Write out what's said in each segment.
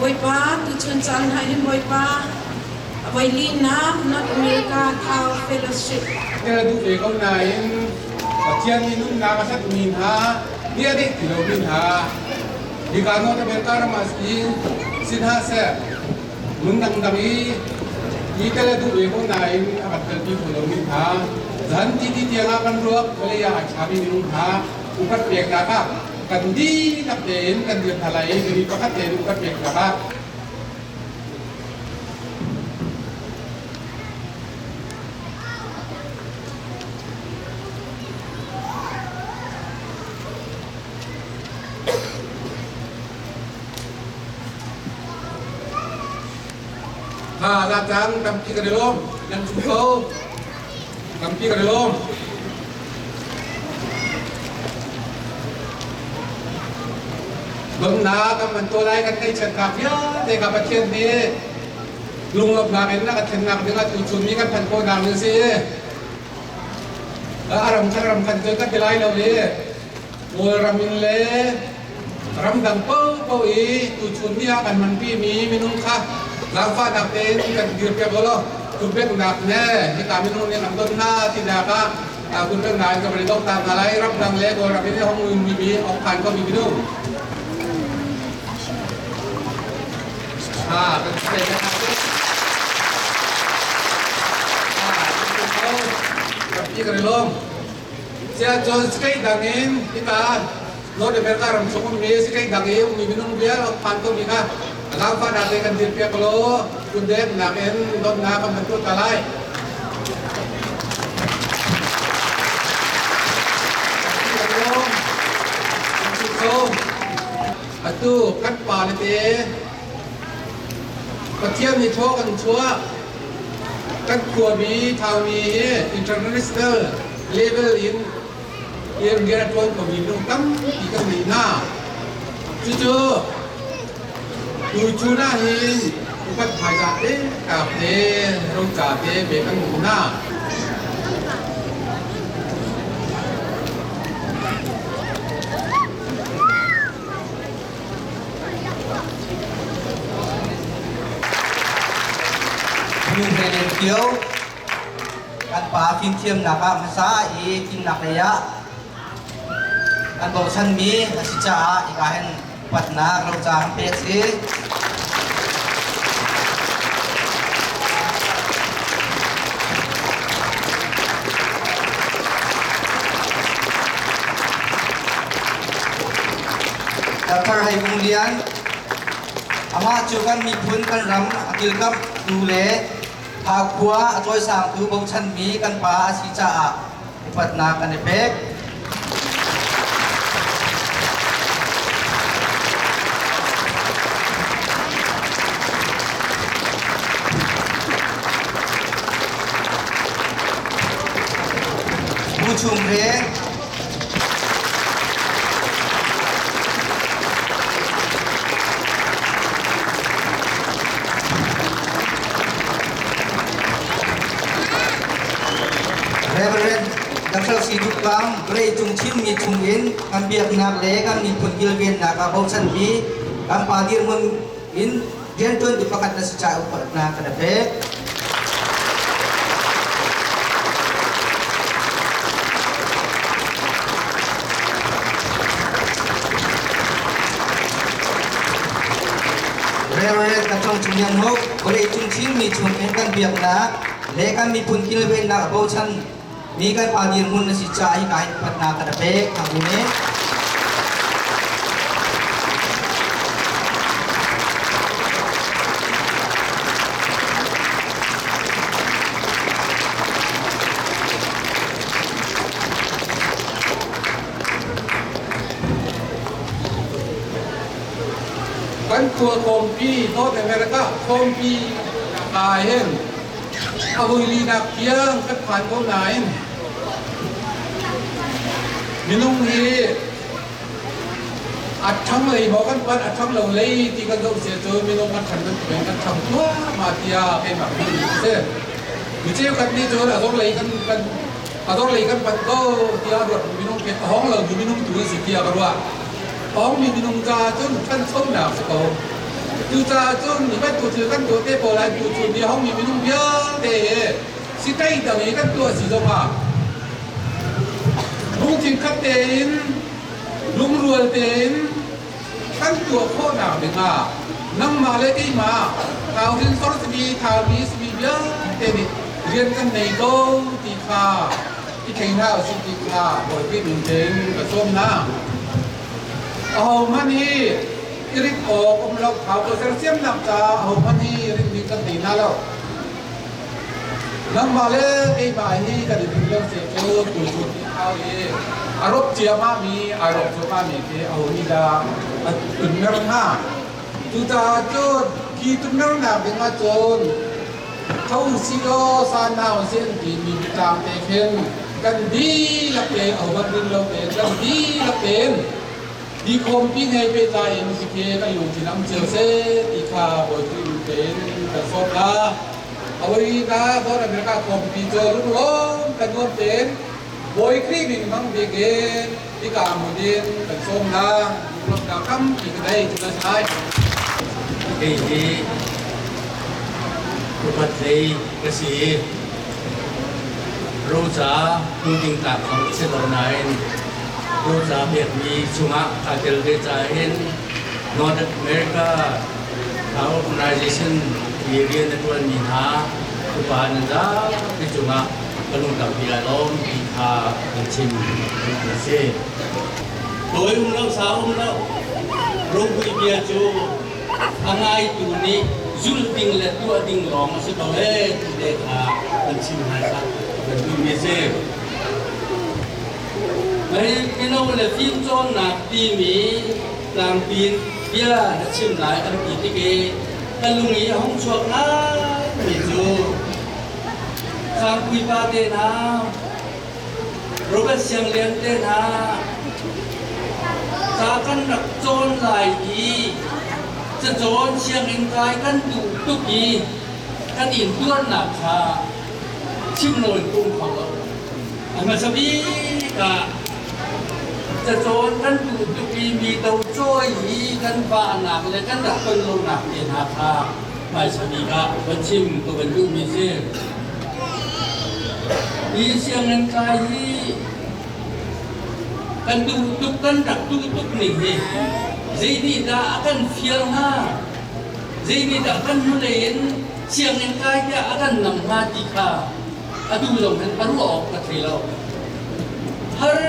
Bawipa tuchun caan hna hin Bawipa a voilinak North America Thau Fellowship. Tel duh ve ko nain Pathian nih nunnak a hlatmi hna ni a deh ti lomi hna hika North America ram ah si hna seh hmun dangdang i i tel a duh ve ko nain a kan telpi kho lomi hna zan ti ti tiangah kan ruak vawlei ah a ṭhami minung hna upat peknak ah kan dihlak tein kan dir hna lai i mi pakhat tein upat peknak ah Ha la cang tampi kan i lawm nan cu ko tampi kan i lawm. Donnak kan man to lai kan ngaihchiatnak vialte kha Pathian nih lunglawmhnak in a kan thlennak ding ah tuchun mi kan phanh khawhnak ding si. A ram khan ram khan cun kan ti lai lo i Kawlram in le ramdang paohpaoh i tuchun ni ah kan hmanpi mi minung kha zaangfahnak tein kan dirpiak u law kunpeknak ne hika minung nih kan don hna tinak ah kunpeknak in ka van i dong ta hna lai. Ramdang le Kawlram in hong mi mi ong phan ko mi minung. Ha kan pe na ha kan i lawm. Siahcun state dang in hika North America ram chung ummi state dang i ummi minung vial phan ko mi kha zaangfahnak le kan dirpiak law kundeknak in dawtnak kan bantu ta lai. Atu kan pa le te Pathian nih thaw kan chuah. Kan khuami Thaumi hi international level in rian a ṭuan khomi minung tampi kan ngei hna. Cucu tuchun ahhin upat hmaizah te kap te roca te ve kan hmu hna. Nu he len kio kan pa fimthiamnak ah hmasa i fimnak lei ah kan bochanmi a si caah hika hin upatnak roca kan pek si. Dr. Hai Vung Lian, amah cu kan miphun kan ram a kilkamtu le Thaukhua a cawisangtu bochanmi kan pa a si caah upatnak kan i pek. Bu chung reng Reverend Dr. Si Dup Kang, vawleicung Chinmi chungin kan biaknak le kan miphun kilvennak ah bochanmi kan pa dirhmun in rianṭuantu pakhat na si caah upatnak kan pek. Reverend Dr. Cung Lian Hok, vawleicung Chinmi chungin kan biaknak le kan miphun kilvennak a bochan mi kan pa dirhmun na si caah hika hin upatnak kan pek. Amen. Kan khua khawmpi North America khawmpi ah hin a vuilinak tiang kan phan ko nain minung hi a ṭhang lei maw kan panh a ṭhang lo lei ti kan zoh sia cu minung a ṭhan bantuk in kan ṭhang thluahmah tiah keimah ka hmuhmi a si. Mi cheukhat nih cun a zor lei kan kan a zor lei kan panh ko tiah ruat minung khi a hawng lomi minung tu an si tiah ka ruah. Hawngmi minung caah cun ṭhanchonak si ko. Cucaah cun hi bantuk thil kan tuah te ko lai tu cu ni hongmi minung vialte he si tei dang i kan tuah si zongah lungthin khat tein lungrual tein kan tuah khawhnak dingah nangmah le keimah thau hrinsor simi thaumi simi vialte nih rian kan nei ko ti kha i thei hna usih ti kha Bawipi min tein ka sawm hna. Ahohmanh hi i rit awk um lo thau ko sersiamnak caah ahohmanh hi rit ding kan nei hna lo. Nangmah le keimah hi kan i ding lo se cu tuchun ni thau i a rawp ciahmahmi ai rawp cuahmahmi khi aho nih dah a tunmer hnga? Cucaah cun khi tunmernak ding ahcun tho usih law sanau usih an timi biatlang te khin kan dihlak te ahohmanh rin lo tein kan dihlak tein Hi khawmpi he pehtlai in khikhe kan lungthin am cio seh ti kha Bawi Khrih min tein kan sawm hna. A voi na North America khawmpi cu lunglawm kan nuam tein Bawi Khrih min hmang bik in hika hmun in kan sawm hna. Lunglawmhnak tampi ka nei cu na sai. Kei hi upat lei ka si i roca hmu ding tlak zong si lo nain roca pekmi chungah aa tel ve caah hin North America Organization i rian a ṭuanmi hna upa nan zapi cungah ka lung tampi aa lawm ti kha kan chim a si. Tawi um lo, sau um lo, ropui bia cu a ngaitu nih zulh ding le tuah ding lawng a si ko ee ti te kha kan chim hmaisa kan duhmi a si. Mino le fimcawnnak timi tlangpi in bia na chim lai an ti tik i ka lung i a hung chuak ngaimi cu Sangpui pa te hna, Robert Siang Lian te hna, ca kan rak cawn lai i cacawn sianginn kai kan duh tuk i kan intuarnak kha chim loin ka um kho lo. A hmasa bik ah cacawn kan duh tuk i mi do cawi hi kan vahnak le kan rak ton lonak te hna kha hmaisa bik ah va chim ka van duhmi si. Hi sianginn kai hi kan duh tuk kan rak duh tuk ning hi zei nih dah a kan fial hnga zei nih dah kan hnulei in sianginn kai tiah a kan nam hnga ti kha atu zong hin a ruah awk ka thei lo. Har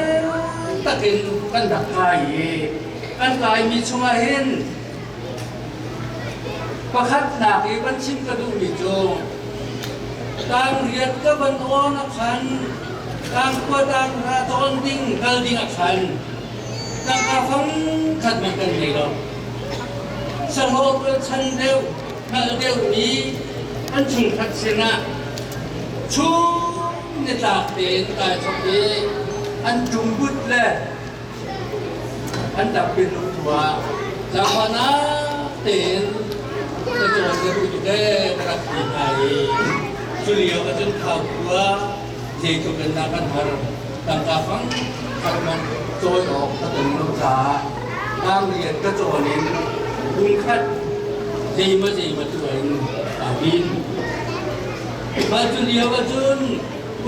takin kan rak kai i kan kaimi chungah hin pakhatnak i van chim ka duhmi cu tangriat ka van awn a khan tangkhua tanghra cawn ding kal ding a khan tangka fang khat man kan ngei lo. Sahlawh rualchan deuh hngalh deuhmi an chungkhat sinah chung nitlak tein kai thawk i an ṭumbut le an dapin lungthu ah zaangfahnak tein na cawn ka duh tuk ee ka rak ti hna i cu lio ahcun Thau khua zeitluk in dah kan har tangka fang khat hmanh cawi awk ka ton lo caah tangriat ka cawn in lungkhat zeimaw zeimaw tuah in kaa din. Mah cu lio ahcun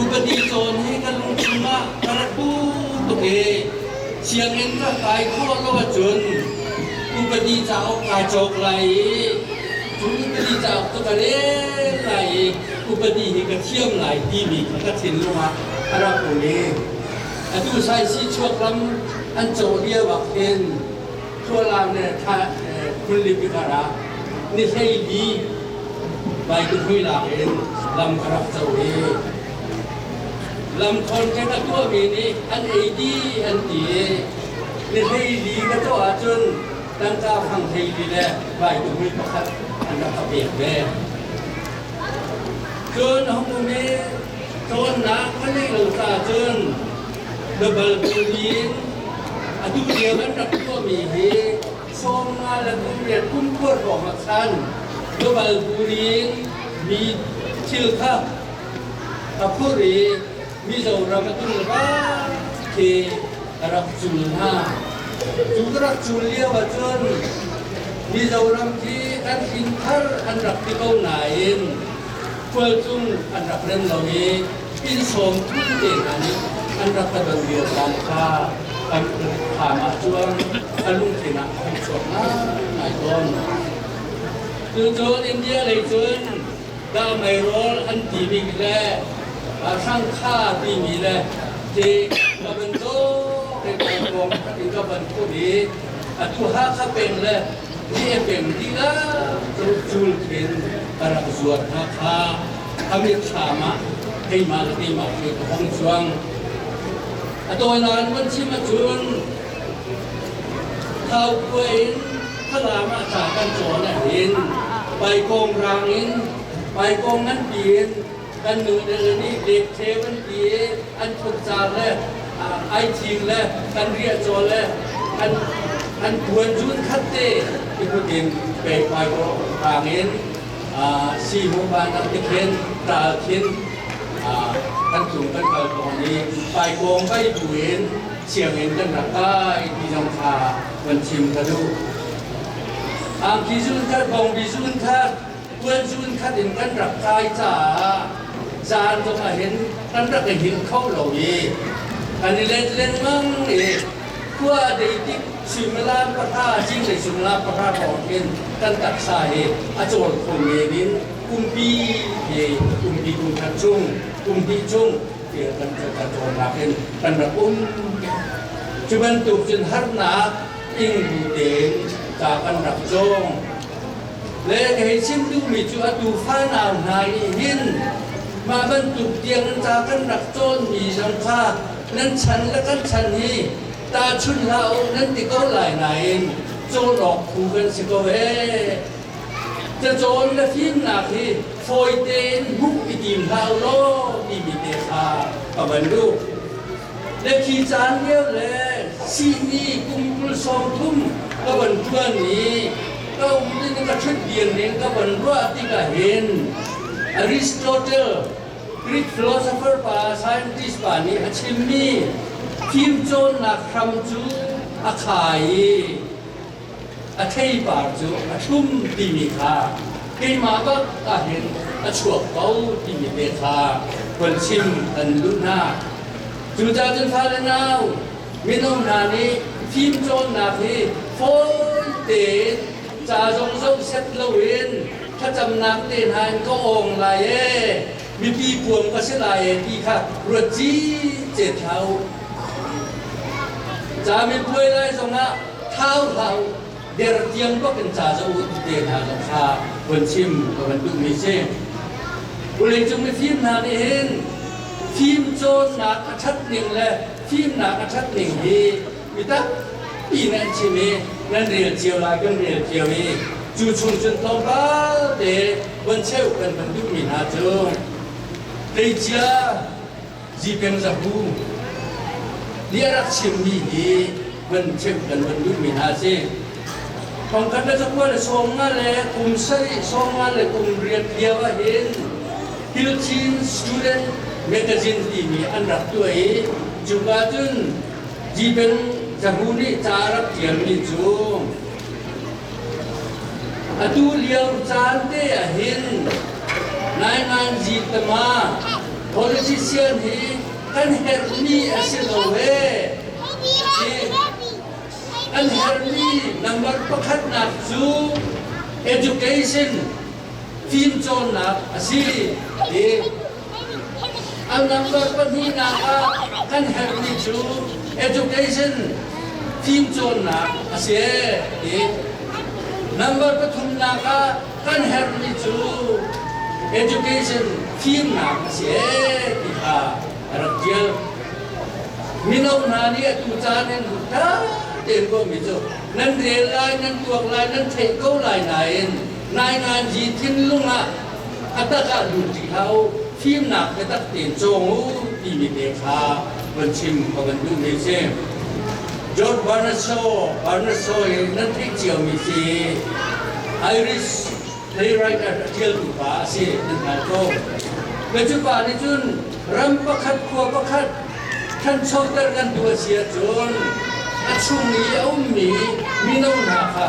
upadi cawn hi ka lungchung ah ka rak bu tuk i sianginn ka kai khawh lo ahcun upadi cauk kaa cawk lai i cu upadi cauk cu ka rel lai i upadi hi ka thiam lai timi kha ka thinlung ah a rak um i atu saisi chuak ram an cawh lio ah khin Thualam le Phunlipi kar ah ni 14 vai lak in lam ka rak co i lam contract a tuahmi nih an ei dih an ti i ni 14 ka tuah ahcun tangka fang 14 le vai tuhui pakhat an rak ka pek ve. Cun hung um i cawnnak ka neih lo caah cun Nobel in atu lio an rak tuahmi hi 58 kum kuar hrawng ah khan Nobel in mi thil kha a phurh i Mizoram a tul va khi a rak cul hna. Cu ka rak cul lio ahcun Mizoram khi kan hrin thar an rak ti ko nain khualtlung an rak rem lo i inn sawm thum te hna nih an rak ka don lio caan kha kan thlam ah cuang ka lungthin ah a hung chuak ngaingai tawn. Cucun India lei cun dahmeirawl an timi le hrangkha timi le ti ka van dawk in kong in ka van phun i atu Hakha peng le Ni peng dihlak cu cul khin ka rak zuar hna kha a mitthlam ah keimah le keimah khi ka hong cuang. A tawinak in van chim ahcun Thau khua in Falam ah ca kan cawn ahhin Paikawng rang in Paikawng nganpi in kan nu le nih lektheu an ti i an thutcar le ai thing le kan riahcaw le an an puan zun khat te i kutin pei paikawng in si mu ban ak te khin ral khin kan tlung kan kal tawn i paikawng vai buin sianginn kan rak kai ti zong kha van chim ka duh. Angki zun khat, bawngbi zun khat, tuan zun khat in kan rak kai caah zaan zong ah hin kan rak i hngilh kho lo i kan i let lengmang i khua a dei tik suimilam pahra zinglei suimilam pahra hrawng khin kan taksa hi a cawl kho men in kumpi hi kumpi kum khat chung kum hnih chung tiah kan kan cawnnak in kan rak um. Cu bantuk cun harnak ing bu tein ca kan rak cawng. Le ka hei chim duhmi cu atu fanau hna nih hin mah bantuk tiang in ca kan rak cawnmi zong kha nan chan le kan chan hi tahchun hlah u nan ti ko lai nain cawn awk phu kan si ko ee. Cacawn le fimnak hi fawi tein hmuh i tim hlah u law timi te kha ka van duh. Le khi caan lio le sihni kum 20 sawmthum ka van ṭuan i ka um in ka ṭhut dian ning ka van ruah tikah hin Aristotle Greek philosopher pa scientist pa nih a chimmi fimcawnnak hram cu a khai i a theipar cu a thlum timi kha keimah bak ahhin a chuak ko timi te kha von chim kan duh hna. Cucaah cun fale nau mino hna nih fimcawnnak hi fawi tein ca zong zoh set loin thlacamnak te hna in ka awng lai ee mipi puam ka si lai ee ti kha ruat cicet hlah u. Ca mipuai lai zongah thau hlah u, der tiang bak in ca zoh u ti te hna zong kha von chim ka van duhmi si. Vawleicung mifim hna nih hin fim cawnnak a ṭhat ning le fimnak a ṭhat ning hi mi tampi nih an chim i nan rel cio lai kan rel cio i cu chung cun tlawmpal te von cheu kan van duhmi hna cu tleicia Zipeng Zahu nih a rak chimmi hi van chim kan van duhmi hna a si. Thongkhat le zakua le 50 le kum sarih 50 le kum riat lio ahhin Hilchin Student Magazine timi an rak tuah i cuka cun Zipeng Zahu nih ca a rak ṭialmi cu atu lio caan te ahhin nainganzi tama Politician hi kan herhmi a si lo he. Kan herhmi number pakhatnak cu education fimcawnnak a si. A number pahnihnak ah kan herhmi cu education fimcawnnak a si. Number pathumnak ah kan herhmi cu education fimnak a si ee ti kha a rak ṭial. Mino hna nih atu caan in ṭha tein ruahmi cu nan rel lai, nan tuak lai, nan theih ko lai nain nainganzi thinlung ah a tak ah lut rih hlah u, fimnak biatak tein cawng u timi te kha van chim ka van duhmi a si. George Bernard Shaw, Bernard Shaw hi nan theih ciomi si. Irish playwright a ṭialtu pa a si, nan hngal ko. Ka cu pa nih cun ram pakhat khua pakhat ṭhanchoter kan duh a si ahcun a chung i a ummi mino hna kha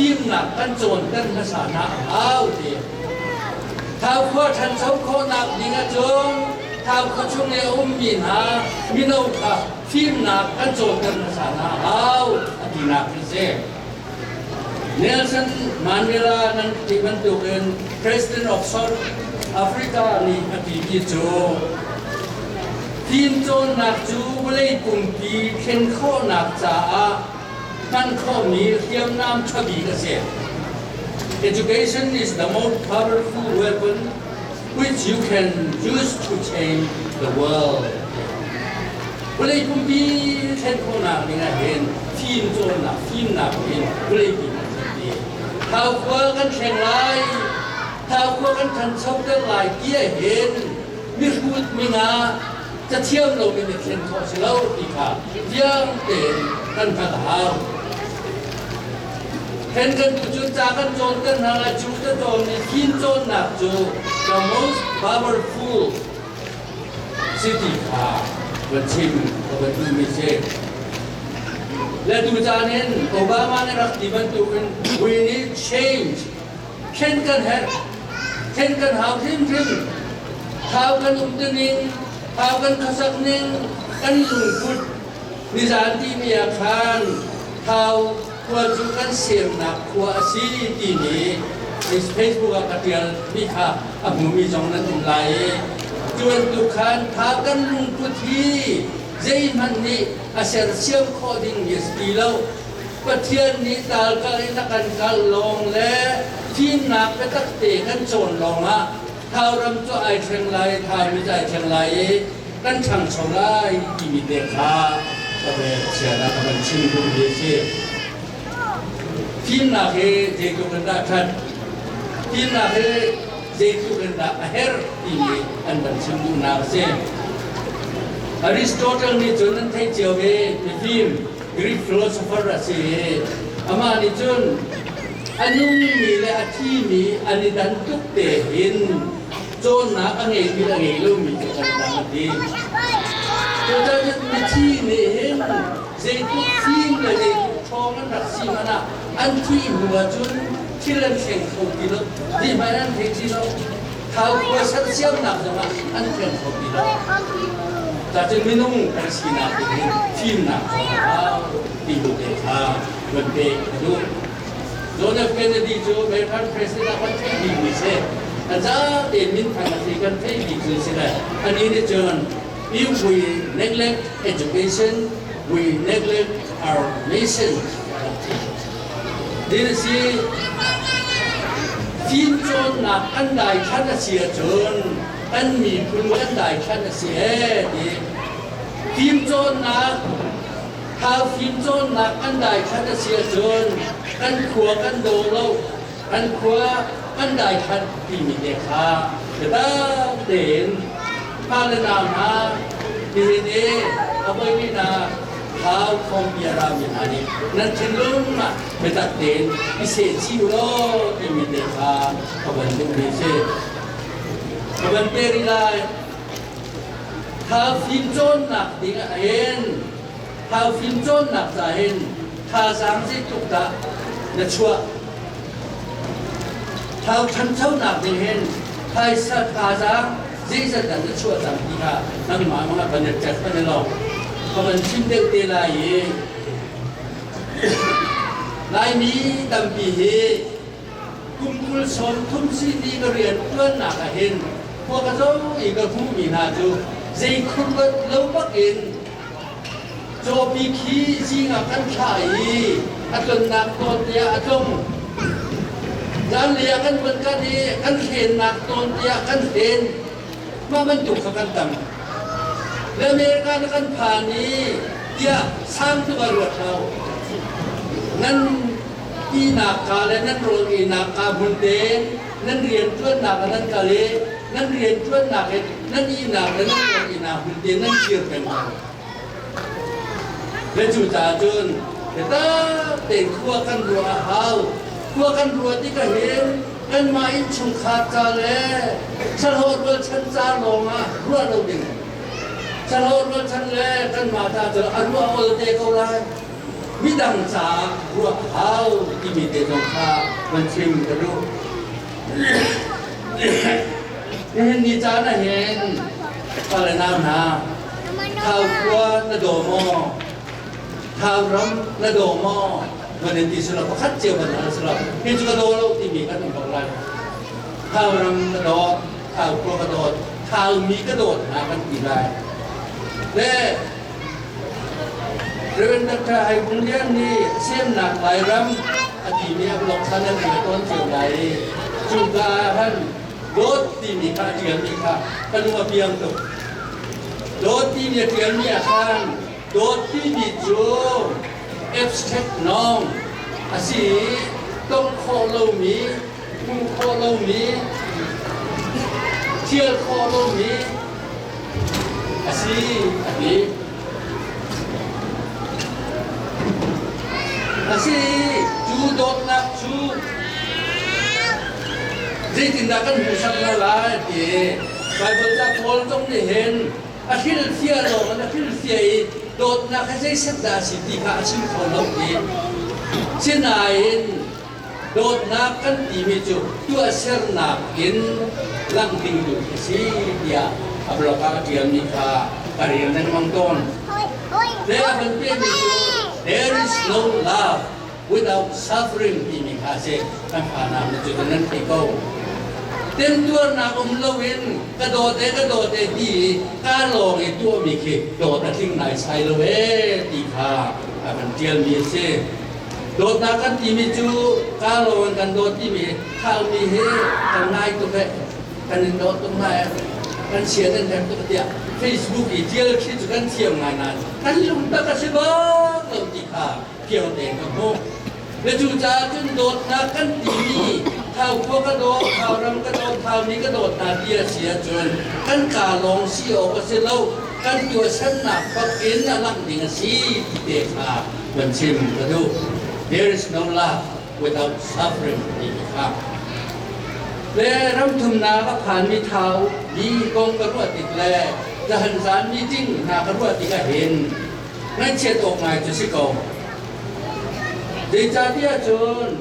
Fimnak kan cawnter hmasa hna a hau ti. Thau khua ṭhancho khawhnak ding ahcun Thau khua chung i a ummi hna mino kha fimnak kan cawnter hmasa hna a hau a tinak a si. Nelson Mandela nan ti bantukin President of South Africa nih a timi cu fimcawnnak cu vawlei pumpi thlen khawhnak caah hman khawhmi hriamnam ṭha bik a si. Education is the most powerful weapon which you can use to change the world. Vawlei pumpi thlen khawhnak ding ah hin fim cawnnak fimnak in vawlei pi kan thlen ti. Thau khua kan thleng lai, thau khua kan ṭhanchoter lai ti ah hin mihrut minga cathiam lomi nih thlen khawh si lo ti kha fiang tein kan hngalh a hau. Then kan tu cu ca kan cawnter hna lai cu ca cawn i fim cawnnak cu the most powerful city kha van chim ka van duhmi si. Le tu caan in Obama nih rak ti bantukin we need change. Thlen kan herh. Thlen kan hau hrimhrim. Thau kan um ning, thau kan khuasak ning, kan lungput nizan timi ah khan thau khua cu kan sernak khua a si timi Facebook ah ka ṭial mi kha a hmumi zong nan um lai i cu bantuk khan thau kan lungput hi zeihmanh nih a sersiam khawh ding mi a si ti lo. Pathian nih talkal in a kan kal lawng le fimnak biatak te kan cawn lawngah Thau ram cu ai thleng lai, Thau mi cu ai thleng lai i kan ṭhangcho lai timi te kha ka ve chiat ah ka van chim duhmi a si. Fimnak hi zeitluk in dah ṭhat, fimnak hi zeitluk in dah a herh timi an van chim duhnak a si. Aristotle nih cun an theih cio ve mifim Greek philosopher a si i amah nih cun a nungmi le a thimi an i dan tuk te hin cawnnak a ngeimi le a ngei lomi cu kan dang a ti. Cucaah mithi nih hin zeitluk fim le zeitluk ṭhawng an rak si hmanh ah an thih hnu ahcun thil an thleng kho ti lo. Zeihmanh an thei ti lo. Thau khua sersiamnak zongah an thleng kho ti lo. Cacun minung kan sinak ding hin fimnak cu a hau ti bu te kha van pek ka duh. John F. Kennedy cu American President ah kan theih bikmi si. A zatein minthang a si kan theih bik cu si le anih nih cun if we neglect education, we neglect our nation a ti. Din a si. Fimcawnnak kan daithlan a si ahcun kan miphun kan daithlan a si ee ti. Fimcawnnak Thau fimcawnnak kan daithlan a si ahcun kan khua kan daw lo, kan khua kan daithlan timi te kha biatak tein fa le nau hna nihin i a voihnihnak Thau Thawngpia rami hna nih nan thinlung ah biatak tein i seh chih u law timi te kha ka van duhmi a si. Ka van pe rih lai. Thau fimcawnnak ding ah hin Thau fimcawnnak ca hin thazaang zeitluk dah na chuah? Thau ṭhanchonak ding hin phaisa thazaang zeizat dah na chuah cang ti kha nangmah mah kan i ṭek kan i lawm. Ka van chim deuh te lai i Laimi tampi hi kum 20 sawmthum si ti ka rian ṭuannak ah hin khua ka zo i ka hmuhmi hna cu zei khurvat lo bak in cawpi khi zing ah kan thlah i a tlonnak tawn tiah a tlong. Zanlei ah kan von kan i kan hlennak tawn tiah kan hlen. Mah bantuk kha kan tam. Le America na kan phan i tiah sang tuk a ruat lo. Nan ihnak ka le nan rawl einak ka hmun tein nan rianṭuannak ah nan kal i nan rianṭuannak in nan ihnak le nan rawl einak hmun tein nan kir peng ko. Le cucaah cun biatak tein khua kan ruah a hau. Khua kan ruah tikah hin kanmah innchungkhar ca le sahlawh rualchan ca lawngah ruah lo ding. Sahlawh rualchan le kanmah ca cu a ruah ol te ko lai. Midang caah ruah a hau timi te zong kha van chim ka duh. Nihin ni caan ah hin fale nau hna, Thau khua na daw maw? Thau ram na daw maw? Van in ti selaw pakhat cio van hal selaw hi cu ka daw lo timi kan um bak lai. Thau ram ka dawt, Thau khua ka dawt, Thau mi ka dawt hna kan ti lai. Le Reverend Dr. Hai Vung Lian nih semnak Lairam a timi a blog kha nan rel tawn cio lai i cuka ah khan dawt timi kha a ṭialmi kha ka lung a piang tuk. Dawt timi a ṭialmi ah khan dawt timi cu abstract noun a si i tongh khawh lomi, hmuh khawh lomi, ṭial khawh lomi a si a ti. A si cu dawtnak cu zeitindah kan hmuhsak hna lai ti Baibal ca Paul zong nih hin a hrilhfiah lawng in a hrilhfiah i dawtnak hi zeiset dah a si ti kha a chim kho lo ti. Sinain dawtnak kan timi cu tuahsernak in langh ding tu khi si tiah a blog ah a ṭialmi kha ka rel lengmang tawn. Le a van pehmi cu there is no love without suffering timi kha a si. Kan phanam na cu nan thei ko. Temtuarnak um loin ka dawt e ka dawt e ti i ka lawng i tuahmi khi dawt a tling naisai lo e ti kha a kan ṭialmi a si. Dawtnak kan timi cu ka lawng in kan dawt timi thaumi hi kan ngai tuk he kan in dawt tuk hna he kan sia nan herh tuk tiah Facebook i ṭial khi cu kan thiam ngai nain kan lungtak a si bak lo ti kha fiang tein ka hmuh. Na cucaah cun dawtnak kan timi thau khua ka dawt, thau ram ka dawt, thau ni ka dawt hna ti a si ahcun kan kaa lawng si awk a si lo, kan tuahsernak bak in a langh ding a si ti te kha van chim ka duh. There is no love without suffering ti kha. Le ramthumnak a phanmi thau mi kong ka ruah tik le zahan zan meeting hna ka ruah tik ahhin ngaihchiat awk ngai cu si ko. Zeicahtiah cun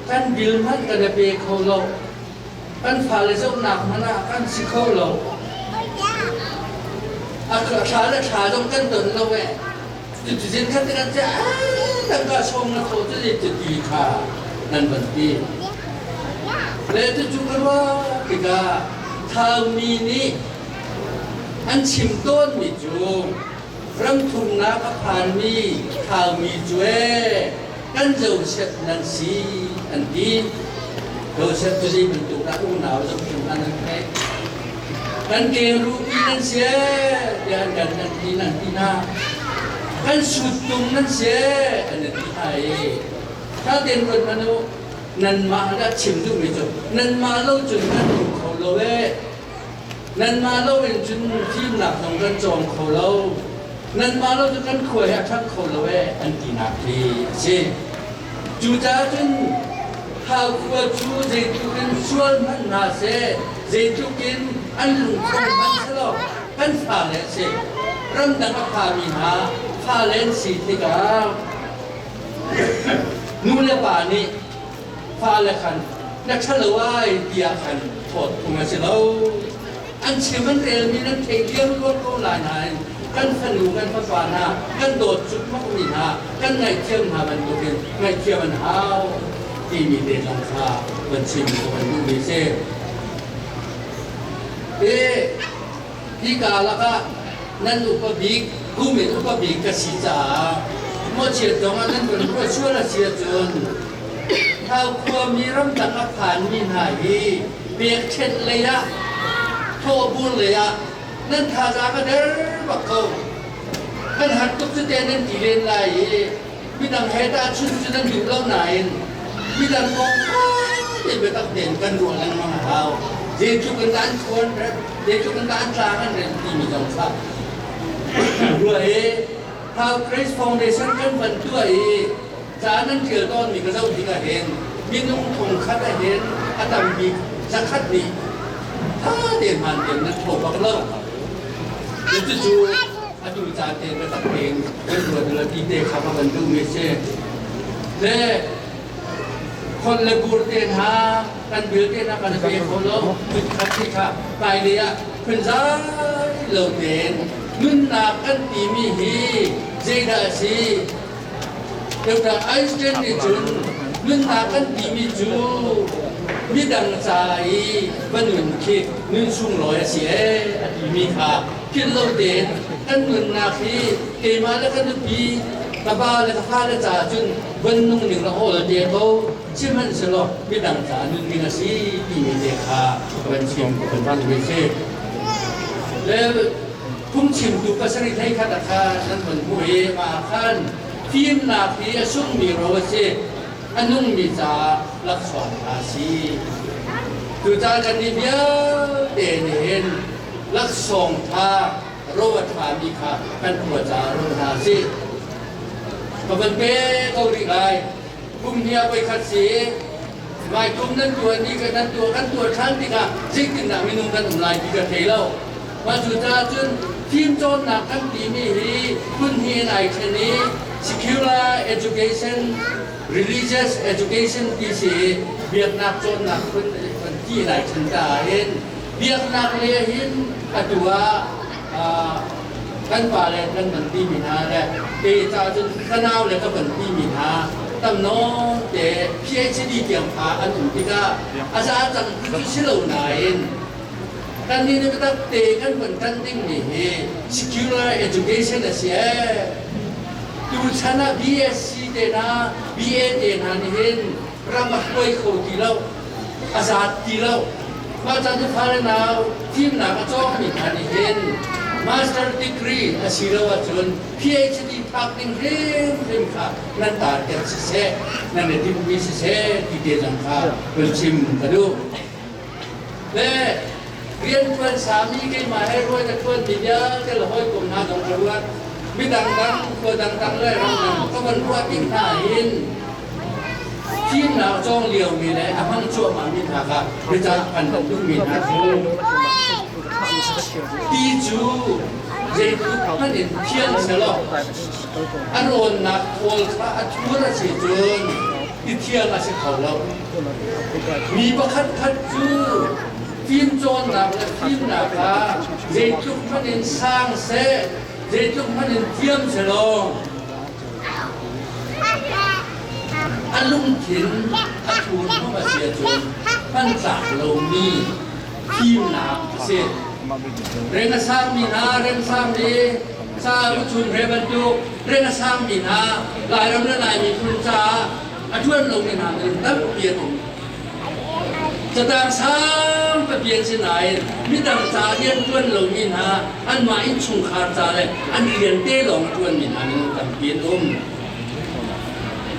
kan bil hmanh kan i pe kho lo. Kan fale zohnak hmanh ah kan si kho lo. A thla le thla zong kan ton lo eh. Cuticun khat kan che tangka sawm na thaw cu ti ti kha nan van ti. Le cucu ka ruah tikah Thaumi nih an chim tawnmi cu ramthumnak a phanmi Thaumi cu ee kan Joseph nan si an ti. Joseph cu zei bantuk dah unau zohchun hna nan theih. Kan kengrupi nan si ee tiah an kan nan ti nan ti hna. Kan suttung nan si ee an ti hna i tha tein ruat hmanh u nanmah dah chim duhmi cu nanmah lo cun kan um kho lo ee nanmah lo in cun fimnak zong kan cawng kho lo nanmah lo cu kan khua hi a ṭhang kho lo ee an tinak hi a si. Cucaah cun Thau khua cu zeitluk in sual hmanh hna seh, zeitluk in an lungtho hmanh selaw kan fale a si. Ramdang a phami hna fale an si tikah nu le pa nih fale khan na ṭhalo ai tiah khan thawt phung a si lo. An chim an relmi nan theih liangluang ko lai nain kan fanu kan fapa hna kan dawt cukmakmi hna kan ngaihthiam hna bantukin ngaihthiam an hau timi te zong kha van chim ka van duhmi a si. Hi hika lakah nan upa bik kum in upa bik ka si caah mawchiat zong ah nan van ruah sual a si ahcun Thau khuami ramdang a phanmi hna hi pekṭhenh lei ah thawhbur lei ah nan thazaang a der bak ko. Kan har tuk cu te nan ti len lai i midang he tahchun cu nan duh lo nain midang kong te biatak tein kan ruah lengmang a hau. Zeitluk in dah an khuan rem, zeitluk in dah an tlang an rem timi zong kha ruah i Thau Grace Foundation kan van tuah i ca nan ṭial tawnmi ka zoh tikah hin minung thongkhat ah hin a tam bik zakhat nih ṭha tein hmaan tein nan tho bak lo. Cucu Atu caan te biatak tein kan ruat la ti te kha ka van duhmi a si. Le khon le bur te hna kan bil te hna kan pe kho lo kut khat khi kha hmailei ah phunzai lo tein nunnak kan timi hi zeidah a si? Dr. Einstein nih cun nunnak kan timi cu midang ca i va nun khi nun sunglawi a si ee a timi kha philh lo tein kan nunnak hi keimah le ka nupi ka pa le ka fale caah cun van nung ning la awl te ko sihmanhsehlaw midang caah nun ding a si timi te kha van chim kan duh si. Le phungchimtu pasarih hlei khat ah khan nan von hmuh i mah ah khan fimnak hi a sungmi ro a si, a nungmi caah laksawng a si. Cucaah kannih vialte nih hin laksawng ṭha ro a ṭhami kha kan khua caah ro hna sih. Ka van pe ko rih lai. Kum hnih ah voikhat si mai kum nan tuah ni kan nan tuah kan tuah ṭhan tikah zeitindah minung kan um lai ti ka thei lo. Mah cucaah cun fimcawnnak kan timi hi phun hnih in ai ṭhen i secular education, religious education ti si i biaknak cawnnak phun kan ti in ai ṭhen caah hin biaknak lei hin atu ah kan pa le kan van timi hna le kei caah cun ka nau le ka van timi hna tam nawn te PhD tiang pha an um tikah a za cang cu si lo nain kannih nih biatak te kan van ṭanh dingmi hi secular education a si ee. Tuchan ah BSc te hna BA te hna nih hin ram a hruai kho ti lo, a zaat ti lo. Mah ca cu fale nau fimnak a cawngmi hna nih hin master degree asiloah cun PhD phak ding hrimhrim kha nan target siseh, nan i timhmi siseh ti te zong kha hun chim ka duh. Le rianṭuan sami keimah he ruai ka ṭuanmi vialte le hawikom hna zong ka ruat. Midang dang, khua dangdang le ramdang ka van ruah tik hna hin fimnak cawng liomi le a hmang cuahmahmi hna kha biacah kan van duhmi hna cu ti cu zeitluk hmanh in thiang selaw a rawnnak thawl kha a thur a si cun ti thiang a si kho lo. Mi pakhat khat cu fimcawnnak le fimnak ah zeitluk hmanh in sang seh, zeitluk hmanh in thiam selaw a lungthin a thurhnawm a si ahcun hmantlak lomi fimnak a si. Reng a sangmi hna, reng sangmi ca uchun he bantuk reng a sangmi hna Lairam le Lai miphun caah a ṭuan lomi hna minung tampi an um. Catang sang pipi an si nain midang ca rian ṭuan lomi hna anmah innchungkhar ca le an rian te lawng a ṭuanmi hna minung tampi an um.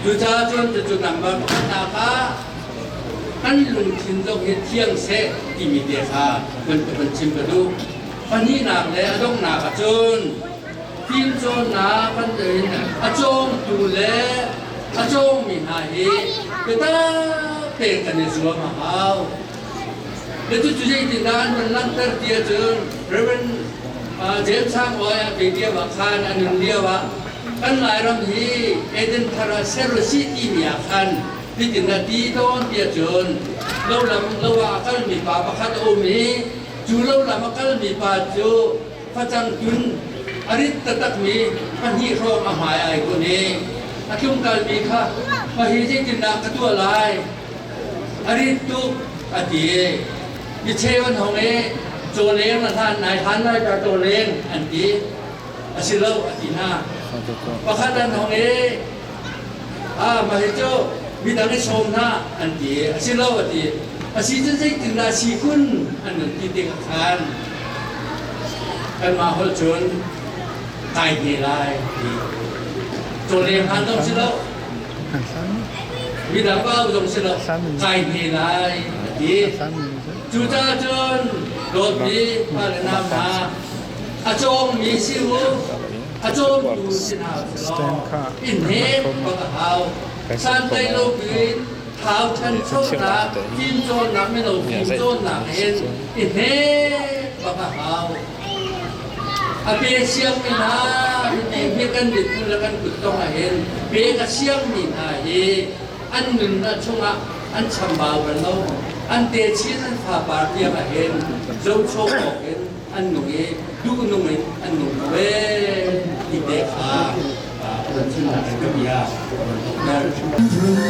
Cucaah cun cucu number pakhatnak ah kan lungthin zong hi thiang seh timi te kha van chim ka duh. Pahnihnak le a donghnak ahcun fimcawnnak kan a cawngtu le a cawngmi hna hi biatak tein kan i zuam a hau. Le cucu zeitindah an van langhter ti ahcun Reverend James Sang Awi a pe lio ah khan a nun lio ah kan Lairam hi Eden thar ah ser u sih timi ah khan hitin a ti tawn ti ahcun lo lam lo ah a kalmi pa pakhat a um i cu lo lam a kalmi pa cu facang tun a rit taktakmi pahnih hrawng a hmai ai kun i a tlungkalmi kha mahi zeitindah ka tuah lai a rit tuk a ti i micheu an hong i cawleng na hlan nai hlan lai ta cawleng an ti a si lo a ti hna pakhat an hong i a mahi cu midang i sawm hna an ti a si lo a ti a si cun zeitindah si kun an nun ti tikah khan kanmah holh cun kai hne lai ti cawleng hlan zong si lo midang pa zong si lo kai hne lai a ti cucaah cun dawtmi pa le nau hna a cawngmi si u a cawmtu si hna selaw inn hnek bak a hau santlai lo piin thau ṭhanchonak fimcawnnak mino fimcawnnak in i hnek bak a hau. A pe siangmi hna hi hi kan mithmul le kan kuttong ah hin pek a siangmi hna hi an nunnak chungah an chambau bal lo. An techin an fapar tiang ah hin zohchuak awk in an nung i duhnung in an nung ko ee ti te kha kan chimnak in ka bia ka van thawkter.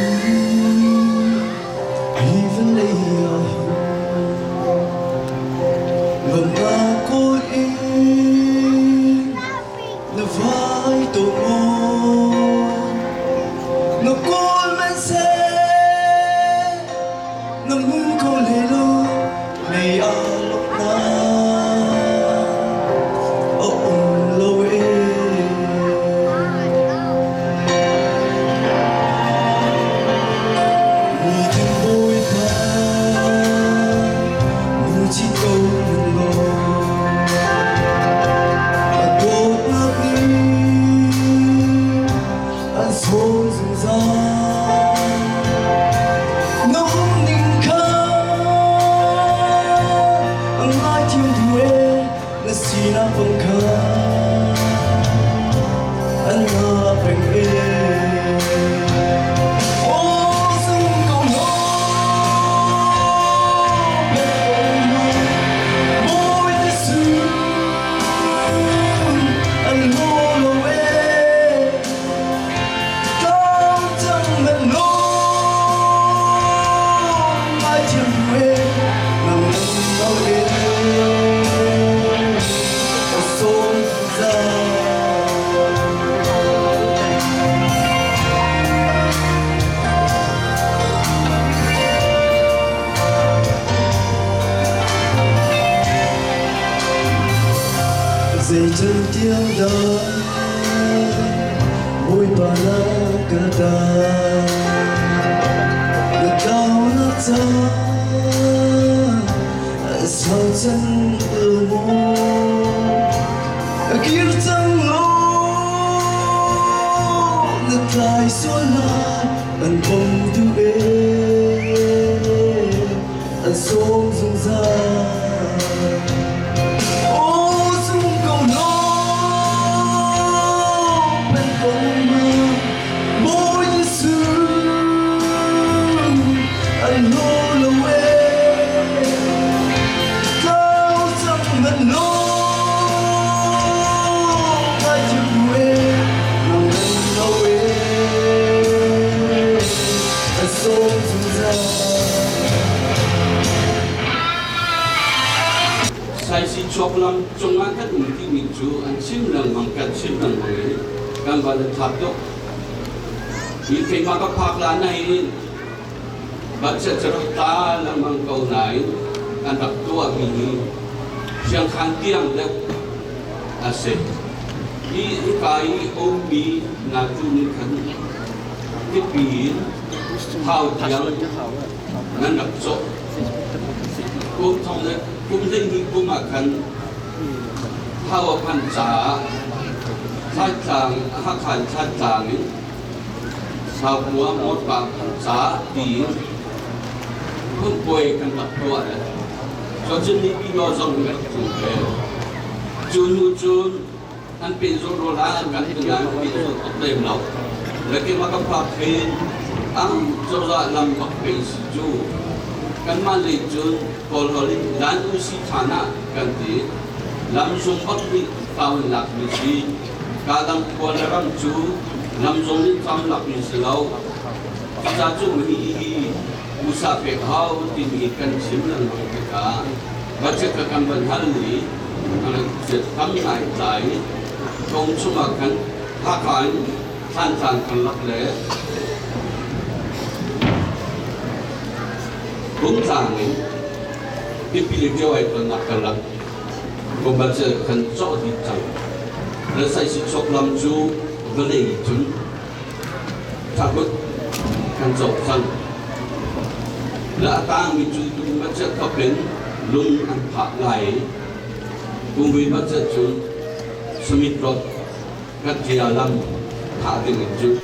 Lawmnak kawl in na vai to maw? Na kawl man seh, na hmu kho hlei lo, mei aa lawmhnak a um lo ee. Mi Bawipa, nu ko law, a dawtnak nih an sawm zungzal. Na umning kha a ngaithiam duh ee, na sinak bang kha an nga peng ee. Aw zum ko law, pek ko law, Bawi Jesuh an law lo ee. Tlang cang man law, ngaithiam duh ee, nang lo ee. A sawm zungzal. Zeicantiang dah Bawipa na ka dah? Na tlaunak ca sau cang maw? Kir cang law, na tlai sual lai, an bawm duh ee, an sawm zungzal. Aw zum ko law, pen ko ma, Bawi Jesuh an hlaw lo ee. Tlau cang man law, ngaithiam ee, nang lo ee, an sawm zungzal. Saisih chuaklam cungah kan um timi cu an chim lengmang kan chim lengmang i kan van i thlak tuk. Hi keimah ka phak la nain budget cu rak tla lengmang ko nain an rak tuahmi hi siangkhan tiang deuh a si. Hi hika i ummi hna cu nih khan tipi in thau tiang nan rak cawh. Kum thong le kum 12 kum ah khan thau a phanh caah Thantlang Hakha Thantlang in Saukua Mawṭpa ca tiin phunpuai kan rak tuah le cun Nipilaw zong kan rak tlung ve. Cu hnu cun an pehzulh rawl ah an kan ti nain pehzulh tuk lem lo. Le keimah ka phak hin ang cozah lam bak pei si cu kanmah lei cun Kawl holh in lan usi ṭhan ah kan ti. Lamzung bak nih tau in lakmi si. Kadang khua le ram cu lamzung in ram lakmi si lo. Cucaah cu hi hi usa pek hau timi kan chim lengmang tikah budget ka kan van hal ni tam ngai tlai kong chungah khan Hakha in Thantlang kan lak le Bungtlang in Tipi le Ṭio ai tonnak kan lak kum budget kan cawh dih cang. Le saisih chawklam cu vawlei cun Thakut kan cawk cang. Le a tangmi cu tum budget thawk in lung an phah lai i kumvui budget cu Summit Road kan ṭia lam phah ding in cu.